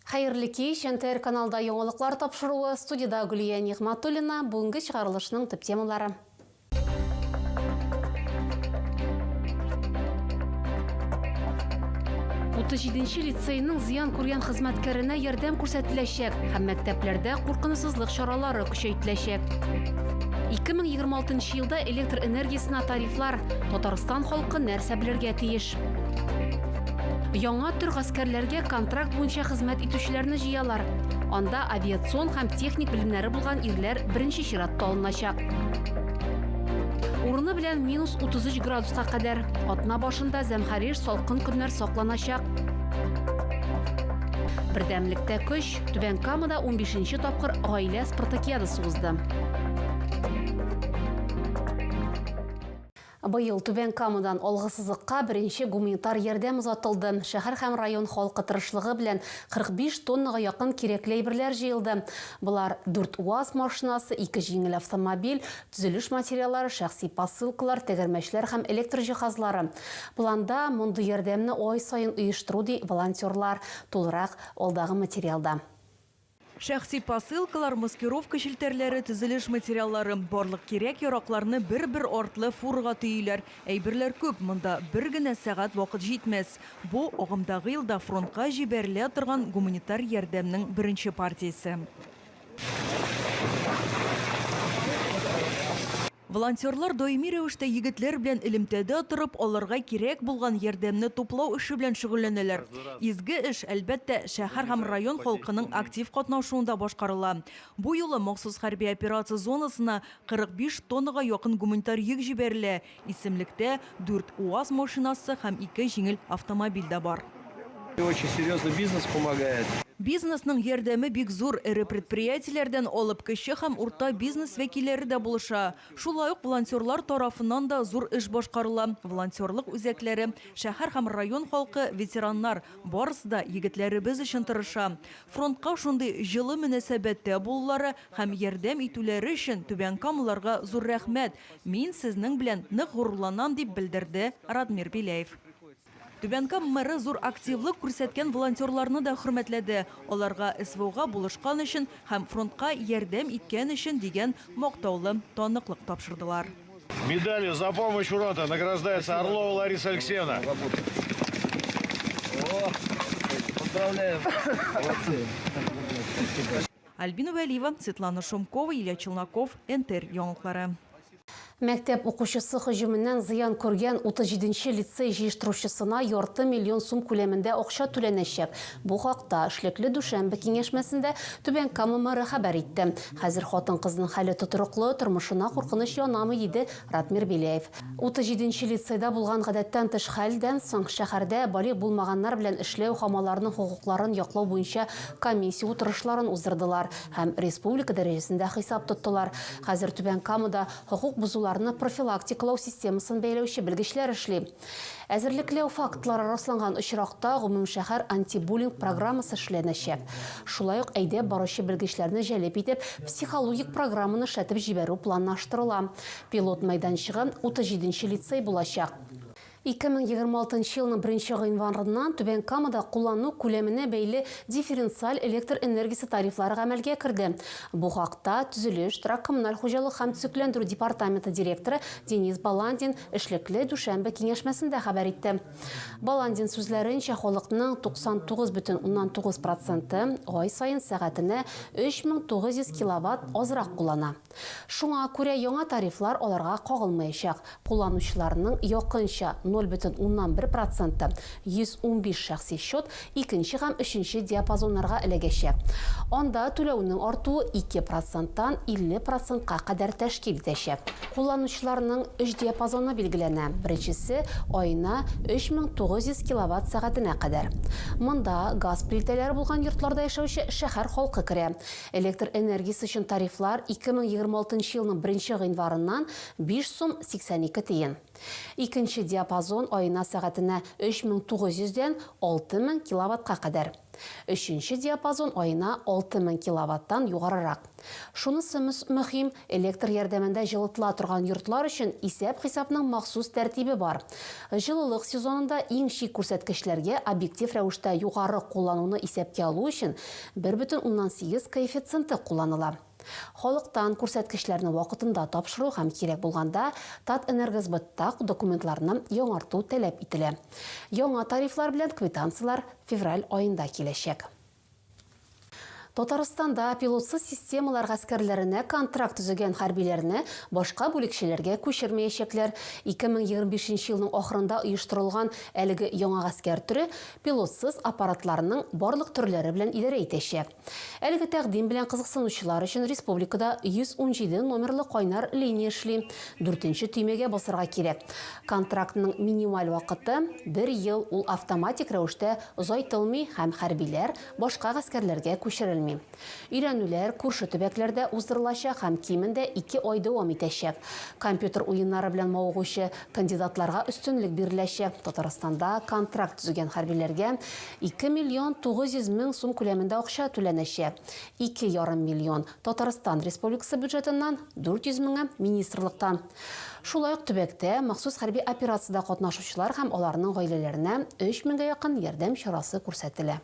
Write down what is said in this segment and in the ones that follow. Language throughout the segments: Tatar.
Хәерле кич, НТР каналда яңалыклар тапшыруы, студиядә Гөлия Нигъмәтуллина, бүгенге чыгарылышның төп темалары. 37 лицейның зыян күргән хезмәткәренә ярдәм күрсәтеләчәк һәм мәктәпләрдә куркынычсызлык чаралары көчәйтеләчәк. 2026 елда электр энергиясенә тарифлар. Татарстан халкы нәрсә белергә тиеш? Яңа төр гаскәрләргә контракт буенча хезмәт итүчеләрне җыялар. Анда авиацион һәм техник белемнәре булган ирләр беренче чиратта алыначак. Урыны белән минус 33 градуска кадәр. Атна башында зәмһәрир салкын көннәр сакланачак. Бердәмлектә көч. Түбән Камада 15 тапкыр гаилә спартакиадасы узды. Быел Түбән Камадан алгы сызыкка беренче гуманитар ярдәм озатылды. Шәһәр һәм район халкы тырышлыгы белән 45 тоннага якын кирәкле әйберләр җыелды. Болар, дүрт УАЗ машинасы, ике җиңел автомобиль, төзелеш материаллары, шәхси посылкалар, тәгәрмәчләр һәм электр җиһазлары. Планда, мондый ярдәмне ай саен оештыру, ди волонтерлар. Тулырак, алдагы материалда. Шәхси посылкалар, маскировка челтәрләре, төзелеш материаллары, барлык кирәк-яракларны бер-бер артлы фурага төйиләр. Әйберләр күп, монда бер генә сәгать вакыт җитмәс. Бу, агымдагы елда фронтка җибәрелә торган гуманитар ярдәмнең беренче партиясе. Волонтерлар даими рәвештә егетләр белән элемтәдә торып, аларга кирәк булган ярдәмне туплау эше белән шөгыльләнәләр. Изге эш, әлбәттә, шәһәр һәм район халкының актив катнашуында башкарыла. Бу юлы махсус хәрби операция зонасына 45 тоннага якын гуманитар йөк җибәрелә, Исемлектә дүрт УАЗ машинасы һәм ике җиңел автомобиль дә бар. Очень серьезно бизнес помогает. Бизнесның ярдәме бик зур, эре предприятиеләрдән алып кече һәм урта бизнес вәкилләре дә булыша. Шулай ук волонтерлар тарафыннан да зур эш башкарыла. Волонтерлык үзәкләре, шәһәр һәм район халкы, ветераннар, барысы да егетләребез өчен тырыша. Фронтка шундый җылы мөнәсәбәттә булулары һәм ярдәм итүләре өчен түбәнкамалыларга зур рәхмәт, Мин сезнең белән нык горурланам, дип белдерде Радмир Беляев. Түбән Кама мэры зур активлык күрсәткән волонтерларны да хөрмәтләде. Аларга СВОга булышкан өчен һәм фронтка ярдәм иткән өчен дигән мактаулы таныклык тапшырдылар. Медалью За помощь фронта награждается Орлова Лариса Алексеевна. Поздравляем! Молодцы! Альбина Вәлиева, Светлана Шумкова, Илья Челноков, НТР яңалыклары. Мәктәп укучысы һөҗүменнән зыян күргән 37 нче лицей җыештыручысына ярты миллион сум күләмендә акча түләнәчәк. Бу хакта эшлекле дүшәмбе киңәшмәсендә Түбән Кама мэры хәбәр итте. Хәзер хатын-кызның хәле тотрыклы, тормышына куркыныч янамый, диде Ратмир Беляев. 37 нче лицейда булган гадәттән тыш хәлдән соң шәһәрдә балигъ булмаганнар белән эшләү һәм аларның хокукларын яклау буенча комиссия утырышларын уздырдылар һәм республика дәрәҗәсендә хисап тоттылар. Хәзер Түбән Камада хокук бозуларны профилактикалау системасын бәяләүче белгечләр эшли. Әзерлекләү фактлары расланган очракта гомумшәһәр антибуллинг программасы эшләнәчәк. Шулай ук әйдәп баручы белгечләрне җәлеп итеп, психологик программаны эшләтеп җибәрү планлаштырыла. Пилот мәйданчыгы 37 нче лицей булачак. 2026 нчы елның беренче гыйнварыннан Түбән Камада куллану күләменә бәйле дифференциаль электр энергиясе тарифлары гамәлгә керде. Бу хакта Төзелеш, торак-коммуналь хуҗалык һәм төзекләндерү департаменты директоры Денис Баландин эшлекле дүшәмбе киңәшмәсендә хәбәр итте. Баландин сүзләренчә, халыкның 99,9 проценты ай саен сәгатенә 3900 киловатт азрак куллана. Шуңа күрә яңа тарифлар аларга кагылмаячак. Кулланучыларның якынча 0,1 проценты, 115 шәхси счет икенче һәм өченче диапазоннарга эләгәчәк. Анда түләүнең артуы 2 проценттан 50 процентка кадәр тәшкил итәчәк. Кулланучыларның өч диапазоны билгеләнә. Беренчесе, аена 3900 киловатт сәгатенә кадәр. Монда газ плитәләре булган йортларда яшәүче шәһәр халкы керә. Электр энергиясе өчен тарифлар 2026 нчы елның беренче гыйнварыннан 5 сум 82 тиен. Икенче диапазон аена сәгатенә 3900 дән 6000 киловаттка кадәр. Өченче диапазон аена 6000 киловаттан югарырак. Шунысы мөһим, электр ярдәмендә җылытыла торган йортлар өчен исәп-хисапның махсус тәртибе бар. Җылылык сезонында иң чик күрсәткечләргә объектив рәвештә югары куллануны исәпкә алу өчен 1,8 коэффициенты кулланыла. Халыктан күрсәткечләрне вакытында тапшыру һәм кирәк булганда Татэнергосбытта документларны яңарту таләп ителә. Яңа тарифлар белән квитанцияләр февраль аенда киләчәк. Татарстанда пилотсыз системалар гаскәрләренә контракт төзегән хәрбиләрне башка бүлекчәләргә күчермәячәкләр. 2025 нче елның ахырында оештырылган әлеге яңа гаскәр төре пилотсыз аппаратларның барлык төрләре белән идарә итәчәк. Әлеге тәкъдим белән кызыксынучылар өчен республикада 117 номерлы кайнар линия эшли. Дүртенче төймәгә басарга кирәк. Контрактның минималь вакыты, бер ел, ул автоматик рәвештә озайтылмый һәм хәрбиләр башка гаскәрләргә күчерелми. Өйрәнүләр күрше төбәкләрдә уздырылачак һәм кимендә ике ай дәвам итәчәк. Компьютер уеннары белән мавыгучы кандидатларга өстенлек биреләчәк. Татарстанда контракт төзегән хәрбиләргә 2 миллион 900 мең сум күләмендә акча түләнәчәк. Ике ярым миллион, Татарстан Республикасы бюджетыннан, 400 меңе, министрлыктан. Шулай ук төбәктә махсус хәрби операциядә катнашучылар һәм аларның гаиләләренә 3 меңгә якын ярдәм чарасы күрсәтелә.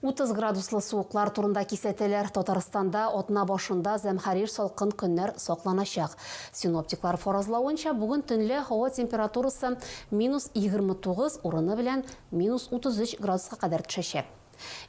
30 градуслы суыклар турында кисәтәләр. Татарстанда атна башында зәмһәрир салкын көннәр сакланачак. Синоптиклар фаразлавынча, бүген төнлә һава температурасы минус 29, урыны белән минус 33 градуска кадәр төшәчәк.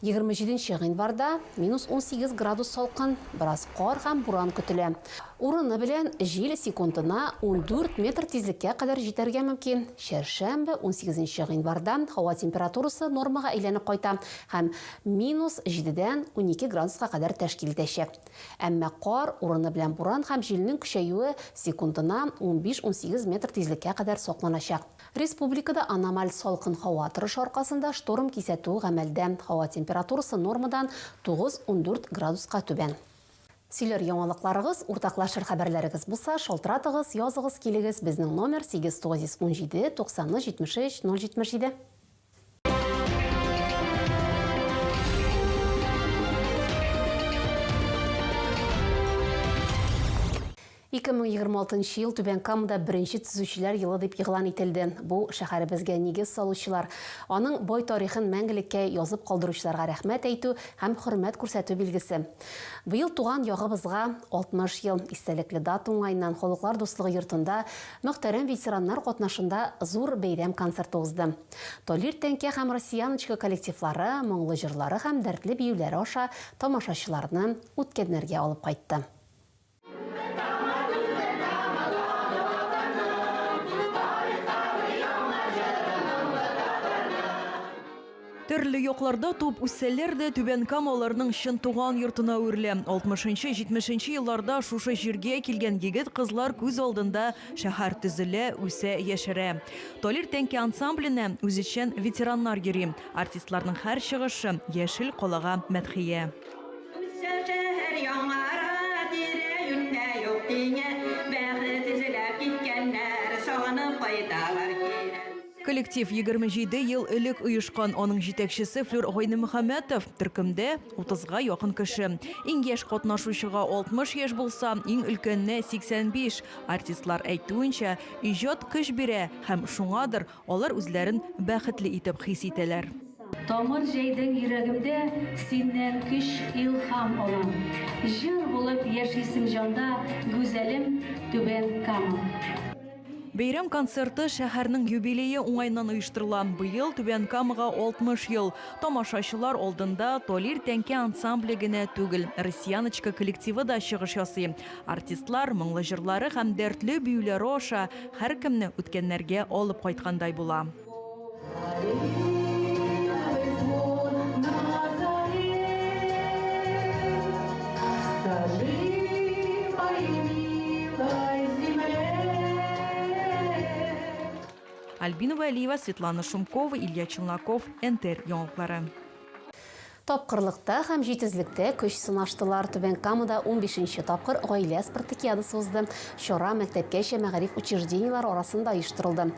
27 нче гыйнварда минус 18 градус салкын, бераз кар һәм буран көтелә. Урыны белән җил секундына 14 метр тизлеккә кадәр җитәргә мөмкин. Чәршәмбе, 18 нче гыйнварда һава температурасы нормага әйләнеп кайта һәм минус җидедән 12 градуска кадәр тәшкил итәчәк. Әмма кар, урыны белән буран һәм җилнең көчәюе секундына 15-18 метр тизлеккә кадәр сакланачак. Республикада аномаль салкын һава торышы аркасында шторм кисәтүе гамәлдә, һава температурасы нормадан 9-14 градуска түбән. Сөйләр яңалыкларыгыз, уртаклашыр хәбәрләрегез булса, шалтыратыгыз, языгыз, килегез, безнең номер 8917 93 73 077. 2026 нчы ел Түбән Камада беренче төзүчеләр елы дип игълан ителде. Бу, шәһәребезгә нигез салучылар, аның бай тарихын мәңгелеккә язып калдыручыларга рәхмәт әйтү һәм хөрмәт күрсәтү билгесе. Быел туган ягыбызга 60 ел. Истәлекле дата уңаеннан Халыклар дуслыгы йортында мөхтәрәм ветераннар катнашында зур бәйрәм концерты узды. Талир Тәңкә һәм Россияночка коллективлары моңлы җырлары һәм дәртле биюләре аша тамашачыларны үткәннәргә алып кайтты. Төрле якларда туып үссәләр дә, Түбән Кама аларның чын туган йортына әверелә. 60-70 елларда шушы җиргә килгән егет-кызлар күз алдында шәһәр төзелә, үсә, яшәрә. Талир тәңкә ансамбленә үзешчән ветераннар йөри. Артистларның һәр чыгышы, яшел калага мәдхия. Үсә шәһәр яңара, тирә-юньдә юк тиңе, Бәхет эзләп киткәннәр, сагынып кайталар кире. Коллектив 27 ел элек оешкан. Аның җитәкчесе Флүр Гайнемөхәммәтов. Төркемдә утызга якын кеше. Иң яшь катнашучыга 60 яшь булса, иң өлкәненә 85. Артистлар әйтүенчә, иҗат көч бирә һәм шуңадыр Алар үзләрен бәхетле итеп хис итәләр. Тамыр җәйдең йөрәгемдә, Синнән көч, илһам алам. Җыр булып яшисең җанда, Гүзәлем, Түбән Кама. Бәйрәм концерты шәһәрнең юбилее уңаеннан оештырыла. Быел Түбән Камага 60 ел. Тамашачылар алдында Талир тәңкә ансамбле генә түгел, Россияночка коллективы да чыгыш ясый. Артистлар моңлы җырлары һәм дәртле биюләре аша һәркемне үткәннәргә алып кайткандай була. Альбина Вәлиева, Светлана Шумкова, Илья Челноков, НТР яңалыклары. Тапкырлыкта һәм җитезлектә көч сынаштылар. Түбән Камада унбишенче тапкыр гаилә спартакиадасы узды. Чара мәктәпкәчә мәгариф учреждениеләре арасында оештырылды.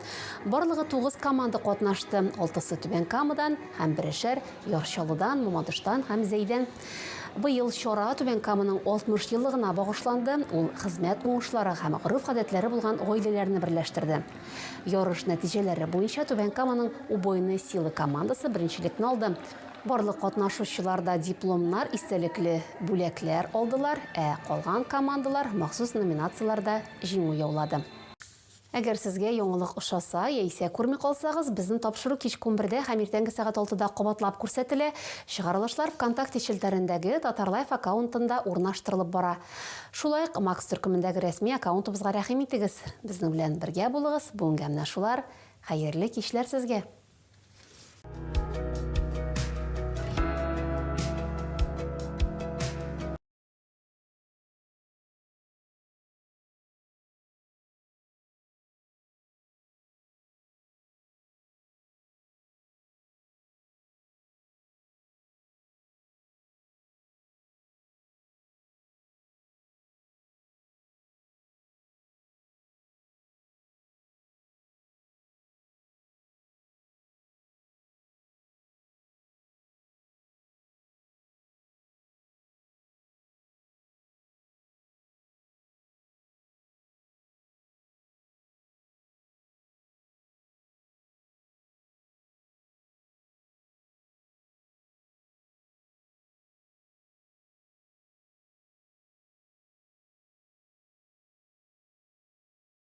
Барлыгы тугыз команда катнашты, алтысы Түбән Камадан һәм берешәр Яр Чаллыдан, Мамадыштан һәм Зәйдән. Быел чара Түбән Каманың 60 еллыгына багышланды, ул хезмәт уңышлары һәм гореф-гадәтләре булган гаиләләрне берләштерде. Ярыш нәтиҗәләре буенча Түбән Каманың Убойные силы командасы беренчелекне алды. Барлык катнашучылар да дипломнар, истәлекле бүләкләр алдылар, ә калган командалар махсус номинацияләрдә җиңү яулады. Әгәр сезгә яңалык ошаса, яисә күрми калсагыз, безнең тапшыру кичке унбердә һәм иртәнге сәгать алтыда кабатлап күрсәтелә. Чыгарылышлар ВКонтакте челтәрендәге Татарлайф аккаунтында урнаштырылып бара. Шулай ук Макс төркемендәге рәсми аккаунтыбызга рәхим итегез. Безнең белән бергә булыгыз. Бүгенгә менә шулар. Хәерле кичләр сезгә!